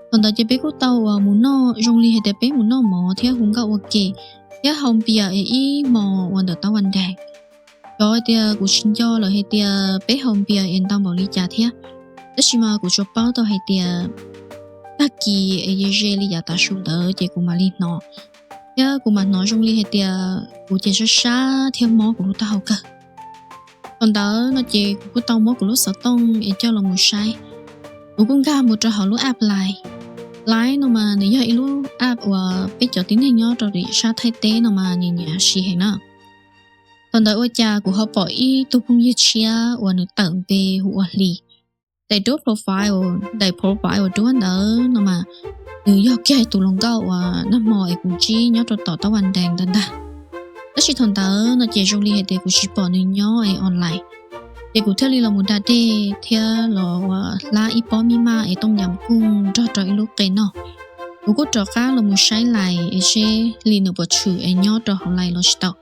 Thaum ntawd ces peb kuj tau uas mus noj, zoo li hais tias peb mus noj mov thiab hu nkauj ua ke thiab haus npias es ib hmos uas ntawm taub vas nrees. Xyov hais tias kuv tsis nco lawm hais tias peb haus npias es ntau npaum li cas thiab, tab sis mas kuv tsuas paub tau hais tias tag kis es ze ze li yav tav su ntawd ces kuv mam li hnov, thiab kuv mam hnov zoo li hais tias kuv ces sab sab thiab mob kuv lub taub hau kawg. Thaum ntawd no ces kuv kuj tau muab kuv lub xov tooj es coj los mus saib. Kuv kuj nkag mus rau hauv lub app Line. Line no mas nws yog ib lub app uas peb cov tib neeg nyob rau tim sab Thaib teb no mas nyiam nyiam siv heev na. Thaum ntawd ua cas kuv ho pom ib tug phooj ywg tshiab uas nws tawm npe hu ua Hli. Daim duab profile, daim profile uas duab ntawd no mas nws yog kiag tus hluas nkauj uas nag hmo es kuv ntsib nyob rau tom taub vas nrees ntawd ntag. Tab sis thaum ntawd no ces zoo li hais tias kuv tsis pom nws nyob es online, ces kuv thiaj li los mus da dej thiab los ua hlab ib pob mij maj es tooj yam kooj nrog rau ib lub qe noj. Kuv kuj rov qab los mus saib Line es seb Hli nws puas tshwm es nyob rau hauv Line los tsis tau.